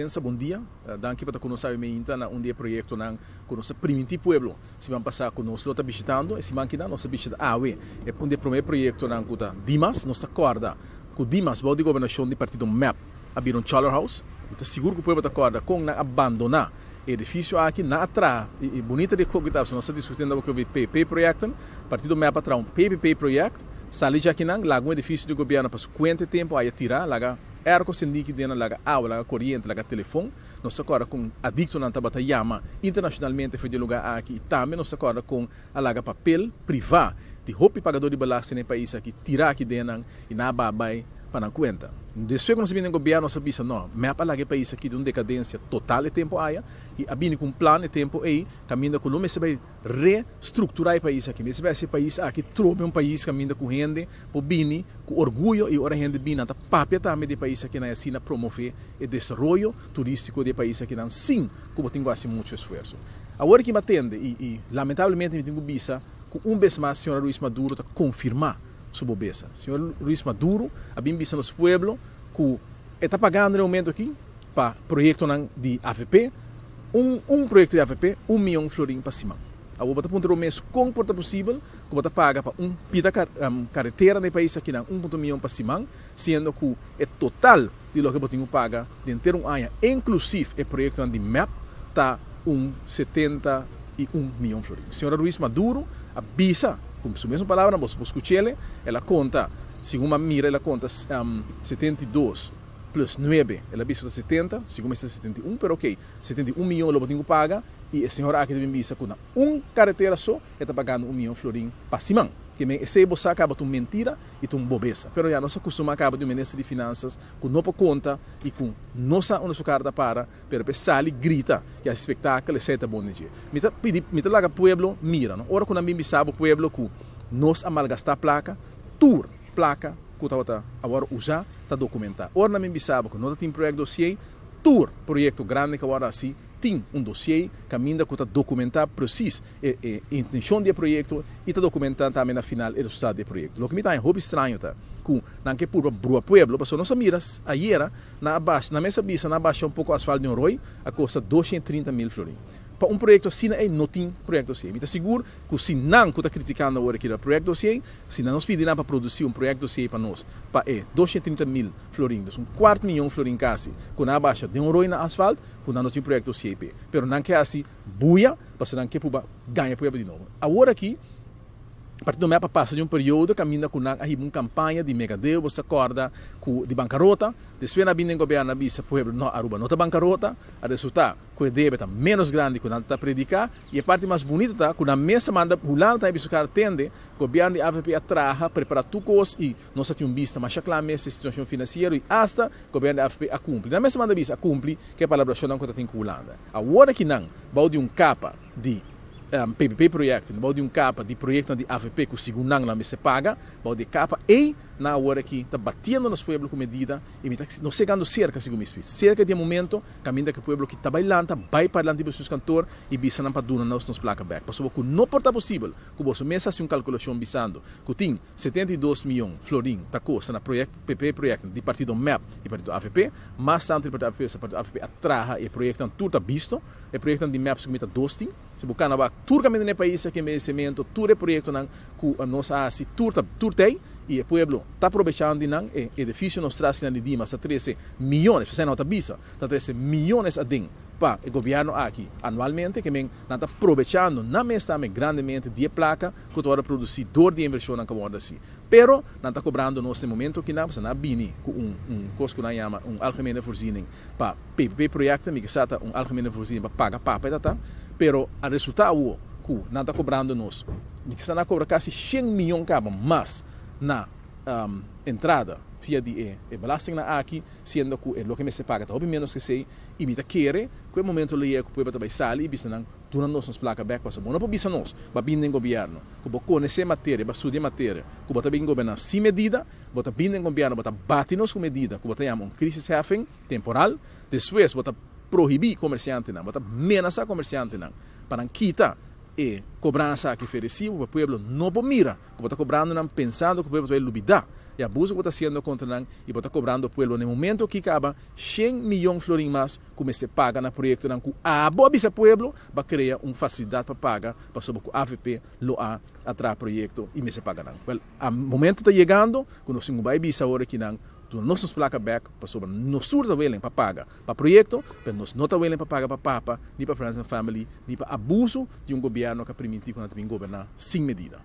Prensa, bon dia. Danki pa ta ku nos awe meinta na un di e proyektonan ku nos a primintí pueblo siman pasá ku nos lo ta bishitando. E siman kinan nos a bishita awe e un di e promé proyektonan ku ta Dimas. Nos ta kòrda ku Dimas bou di gobernashon di partido mep a bira un Chollerhouse. Mi ta sigur ku pueblo ta kòrda kon nan a bandoná e edifisio aki. Nan a traha i bunita di e kos ku ta nos ta diskutiendo awor ku PP projecten. Partido mep a traha un PPP project. Sali djakinan laga un edifisio di gobièrnu pa su kuenta e tempu aya tirá laga. Airco sendí ki den laga awa, laga koriente, laga telefon. Nos ta kòrda kon adiktonan tabata yama internashonalmente for di e lugá aki i tambe nos ta kòrda kon a laga papel privá di hopi pagadó di belasting na e pais aki tirá aki den nan i nan a baha bai pa nan kuenta. Despues ku nos a bini den gobièrnu nos a bisa no, mep a laga e pais aki den un dekadensia total e tempu aya i a bini ku un plan e tempu ei kaminda ku lo mester bai Restrukturá e pais aki. Mester bai hasi e pais aki trobe un pais kaminda ku hende por bini ku orguyo i ora hende bini nan ta papia tambe di e pais akinan i asina promové e desaroyo turístiko di e pais akinan sin ku bo tin ku hasi muchu esfuerso. Awor ki mi a tende i i lamentablemente mi tin ku bisa ku un bes mas señora Ruiz Maduro ta konfirmá su bobesa. Señor Ruiz Maduro a bin bisa nos pueblo ku e ta pagando na e momento aki pa proyectonan di avp, un un proyecto di avp un miyon florin pa siman. Awor bo ta puntra bo mes con por ta posibel cu bo ta paga pa un pida caretera na e pais akinan un punto miyon pa siman, siendo cu e total di loke bo tin cu paga denter un aña inclusief e proyectonan di mep ta un 71 miyon florin. Señora Ruiz Maduro a bisa cu su mesun palabranan, bo por scuchele, el a conta, segun mi a mira el a conta 72. Plus nuebe, el a bisa ku ta 70, segun mester 71, pero ok, 71 miyon lo bo tin ku paga i e señor aki ta bin bisa ku na un karetera so e ta pagando un miyon florin pa siman. Ke men esei bo sa kaba ta un mentira i ta un bobesa. Pero ya nos a kustumá kaba di un minister di finansas ku no por konta i ku no sa unda su kara ta para, pero pa e sali grita i hasi spektakel esei ta bon di dje. Mi ta pidi, mi ta laga pueblo mira no, ora ku nan bin bisa bo pueblo ku nos a malgastá plaka, tur plaka ku tabata awor usá ta dokumentá. Ora nan bin bisa bo ku no ta tin project dossier, tur proyekto grandi ku a wòrdu hasi tin un dossier kaminda ku ta dokumentá presis e e intenshon di e proyekto i ta dokumentá tambe na final e resultado di e proyekto. Loke mi ta haña hopi straño ta ku nan ke purba brua pueblo pasobra nos a mira ayera nan a basha nan mes a bisa nan a basha un poko asfalt di un roi a kosta 230.000 florin. Pa un proyekto asina ei no tin project dossier. Mi ta sigur ku si nan ku ta kritikando awor aki riba project dossier, Si nan nos pidi nan pa produci un project dossier pa nos pa e 230 mil florin, dus un kwart miyon florin kasi, ku nan a basha den un rooi na asfalt, ku nan no tin project dossier p'e. Pero nan ke hasi buya pasobra nan ke puba gaña pueblo di nobo. Awor aki Partido mep a pasa di un periodo kaminda ku nan a hiba un kampaña di megadeo, bo sa kòrda ku di bankarota, despues nan a bini den gobièrnu a bisa pueblo no Aruba no ta bankarota, a resulta ku e debe ta ménos grandi ku nan ta prediká i e parti mas bunito ta ku nan mes a manda Hulanda tambe bisa su kara tende Gobièrnu di avp a traha, prepará tur kos i nos a tin un bista masha kla mes di e situashon finansiero i asta gobièrnu di avp a kumpli. Nan mes a manda bisa a kumpli ku e palabrashonnan ku ta tin ku Hulanda. Awor aki nan bou di un kapa di PPP projecten, bou di un kapa di proyektonan di avp ku segun nan nan mester paga, bou di e kapa ei nan awor aki ta batiendo nos pueblo ku medida i mi ta nos yegando serka segun mi spis, serka di e momento kaminda ku e pueblo ki ta bai lanta bai parlanti bestuurskantoor i bisa nan pa duna nos nos plaka bèk pasobra ku no por ta posibel ku boso mes hasi un kalkulashon bisando ku tin 72 miyon florin ta kosta na project PP projectnan di partido mep i partido avp, mas tantu di partido avp pasobra partido avp a traha i e proyektonan tur ta bisto, e proyektonan di mep segun mi ta dos tin, si bo kana wak tur kaminda na e pais aki en cemento tur e proyektonan ku nos a hasi tur ta tur ta ei i e pueblo ta probechando di nan, e edifisio nos tras kinan di Dimas ta trese miyones, pasobra nan ta bisa ta trese miyones aden pa e gobièrnu aki anualmente, ke men nan ta probechando nan mes tambe grandemente di e plaka ku ta wòrdu produsí dor di e invershonnan ku a wòrdu hasi. Pero nan ta kobrando nos na e momento aki nan, pasobra nan a bini ku un un kos ku nan yama un algemene voorziening pa PPP projecten, mi ke sa ta un algemene voorziening pa paga papa e tata, pero a resulta awo ku nan ta kobrando nos, mi ke sa nan a kobra kasi shen miyon kaba mas na entrada via di e e belastingnan aki, siendo ku e loke mester paga ta hopi menos ke esei, i mi ta kere ku e momento lo yega ku pueblo ta bai sali i bisa nan, Duna nos nos plaka bek pasobra bo no por bisa nos bo a bini den gobièrnu ku bo konesé materia, bo a studia materia, ku bo ta bin goberná sin medida, bo ta bini den gobièrnu bo ta bati nos ku medida ku bo ta yama un crisisheffing temporal, despues bo ta prohibí komersiantenan, bo ta menasá komersiantenan pa nan kita. e kobransa aki for resibo pa pueblo no por mira ku bo ta kobrando nan pensando ku pueblo ta bai lubida e abuso ku bo ta hasiendo kontra nan i bo ta kobrando pueblo na e momento aki kaba shen miyon florin mas ku mester paga na proyektonan ku abo a bisa pueblo ba krea un fasilidat pa paga pasobra ku avp lo a a traha proyekto i mester paga nan. Wèl a momento ta yegando ku nos tin ku bai bisa awor aki nan duna nos nos plaka bèk pasobra nos tur ta welen pa paga pa proyekto pero nos no ta welen pa paga pa papa ni pa friends and family ni pa abuso di un gobièrnu ku a primintí ku nan ta bin goberná sin medida.